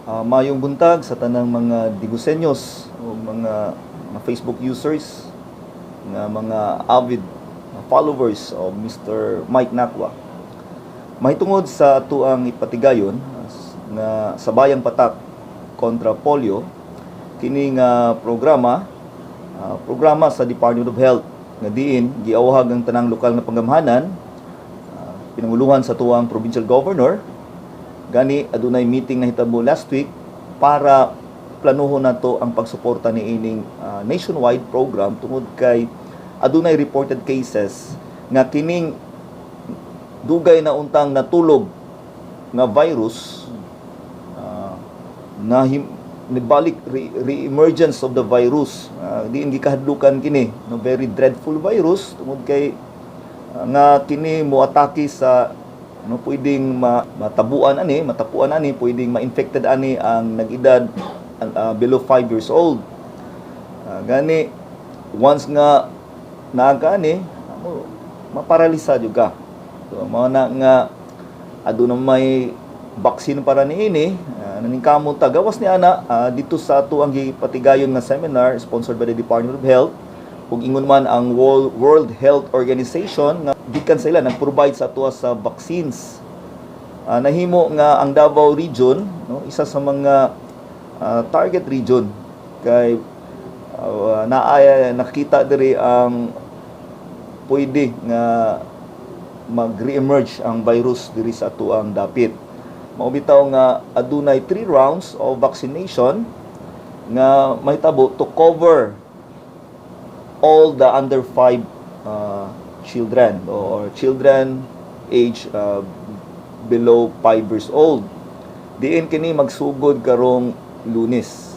Mayong buntag sa tanang mga Digusenyos o mga Facebook users nga mga avid followers of Mr. Mike Nakwa. Mahitungod sa atuang ipatigayon nga Sabayang Patak kontra Polio, kini nga programa, programa sa Department of Health nga diin giawhag ang tanang lokal nga panggamhanan, pinanguluhan sa atuang provincial governor. Gani adunay meeting na hitabo last week para planuhon nato ang pagsuporta ni ining nationwide program tungod kay adunay reported cases nga kining dugay na untang natulog nga virus, na nibalik, re-emergence of the virus, diin gikahadlukan kini, no, very dreadful virus tungod kay nga kini moatake sa, no, pwedeng matabuan ani, matapuan ani, pwedeng ma-infected ani ang nag-edad below 5 years old. Gani once nga naa ka ani mo, maparalisa jud ka. So mao na nga aduna may vaccine para niini. Naningkamot ta gawas ni ana dito sa ato ang gipatigayon nga seminar sponsored by the Department of Health ug ingon man ang World Health Organization nga gikan sila nag-provide sa ato sa vaccines. Nahimo nga ang Davao Region, no, isa sa mga target region kay naaya nakita diri ang pwede nga mag-re-emerge ang virus diri sa atuang dapit. Mao bitaw nga adunay three rounds of vaccination nga mahitabo to cover all the under 5 children or children age below 5 years old. Diin kini magsugod karong Lunes.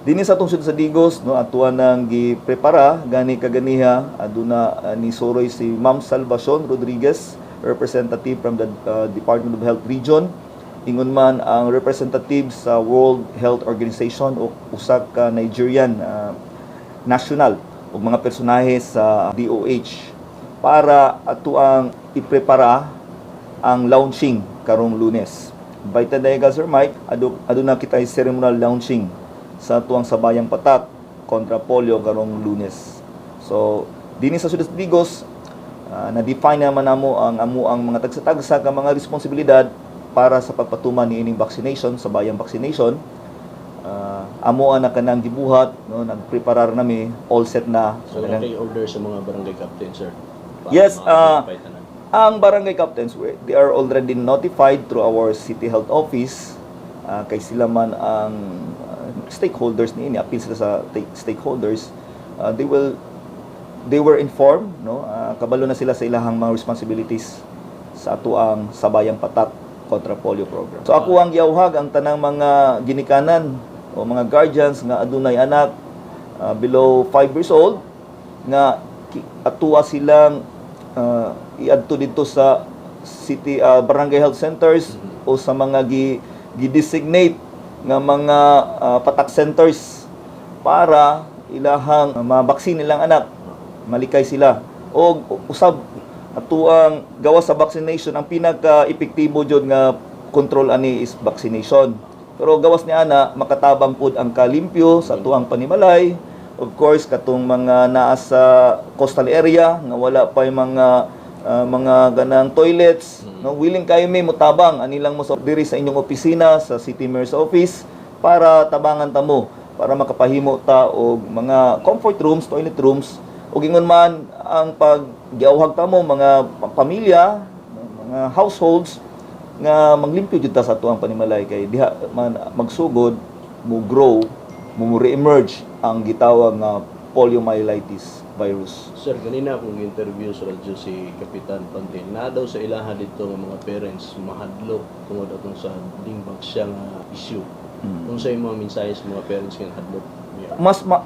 Dinhi sa atong syudad sa Digos, no, atuan nang giprepara. Gani kaganiha aduna ni suroy si Ma'am Salvacion Rodriguez, representative from the Department of Health Region. Ingon man ang representative sa World Health Organization o usa ka Nigerian national ug mga personahe sa DOH para atuang iprepara ang launching karong Lunes. Invited na ka, Sir Mike, aduna kita ceremonial launching sa atuang Sabayang Patak kontra polio karong Lunes. So, dinhi sa Syudad Digos, na-define naman namo ang amo ang mga tagsa-tagsa ka mga responsibilidad para sa pagpatuman ni ining vaccination, Sabayang vaccination. Amo na kanang gibuhat, no, nagpreparar nami, all set na. So, na kay order sa mga barangay captain, sir? Para Yes, ma-notify tanan. Ang barangay captains, they are already notified through our city health office, kay sila man ang stakeholders niini, appeal sila sa stakeholders. They were informed, no, kabalo na sila sa ilahang mga responsibilities sa atuang Sabayang Patak kontra Polio program. So ako ang giawhag ang tanang mga ginikanan o mga guardians nga adunay anak below 5 years old nga atua silang iadto dito sa city barangay health centers o sa mga gi-designate nga mga patak centers para ilahang mabaksin nilang anak, malikay sila. O usab atuang gawas sa vaccination, ang pinaka epektibo jud nga control ani is vaccination, pero gawas ni ana makatabang pud ang kalimpyo sa atuang panimalay. Of course, katong mga naa sa coastal area nga wala pa yung mga ganang toilets, no, willing kayo may mutabang ani lang mo sa diri sa inyong opisina sa City Mayor's Office para tabangan ta mo para makapahimo ta og mga comfort rooms, toilet rooms. Ug ingon man ang pag giawhag ta mo mga pamilya, mga households nga maglimpyo jud ta sa atuang panimalay kay diha man magsugod mo grow, mo re-emerge ang gitawag nga poliomyelitis virus. Sir, ganina akong interview sa radyo si Kapitan Pantin. Na daw sa ilaha dito nga mga parents mahadlok tungod atong sa Dengvaxia nga issue. Unsay mga mensahe sa mga parents nga hadlok? Yeah.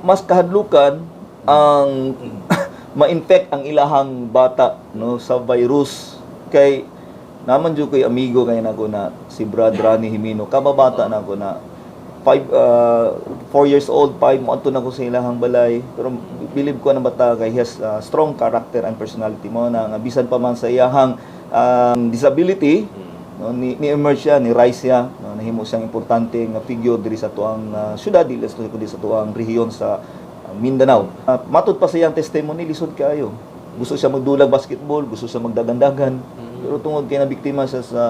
Mas kahadlukan ang ma-infect ang ilahang bata, no, sa virus kay naman jud ko'y amigo kay nako na si Brad Rani Himino, kababata nako na 5, 4 years old, 5, moadto na ko sa ilahang balay, pero believe ko ang bata kay he has strong character and personality mo na nga bisan pa man sa iyahang disability. no, ni emerge siya, ni rise siya, no, nahimo siyang importante nga figure diri sa atuang syudad, dili sa kundi sa atuang rehiyon sa Mindanao. Matud pa sa iyang testimony, lisod kaayo. Gusto siya magdulag basketball, gusto siya magdagandagan, pero tungod kay nabiktima siya sa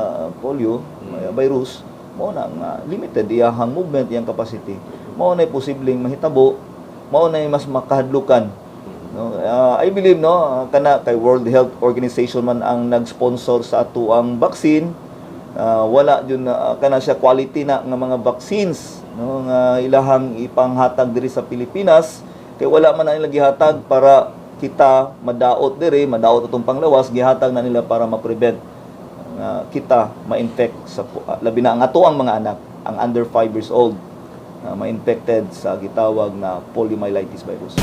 polio virus, mao na nga limited iyahang movement, iyang capacity. Mao na posibleng mahitabo, mao na mas makahadlukan. No, I believe, no, kana kay World Health Organization man ang nag-sponsor sa atuang vaccine. Wala jud na kana siya quality na nga mga vaccines, no, nga ilahang ipanghatag diri sa Pilipinas, kay wala man na nila gihatag para kita madaot diri, madaot atong panglawas. Gihatag na nila para ma-prevent nga kita ma-infect sa labi na ang atoang mga anak, ang under 5 years old, ma-infected sa gitawag na poliomyelitis virus.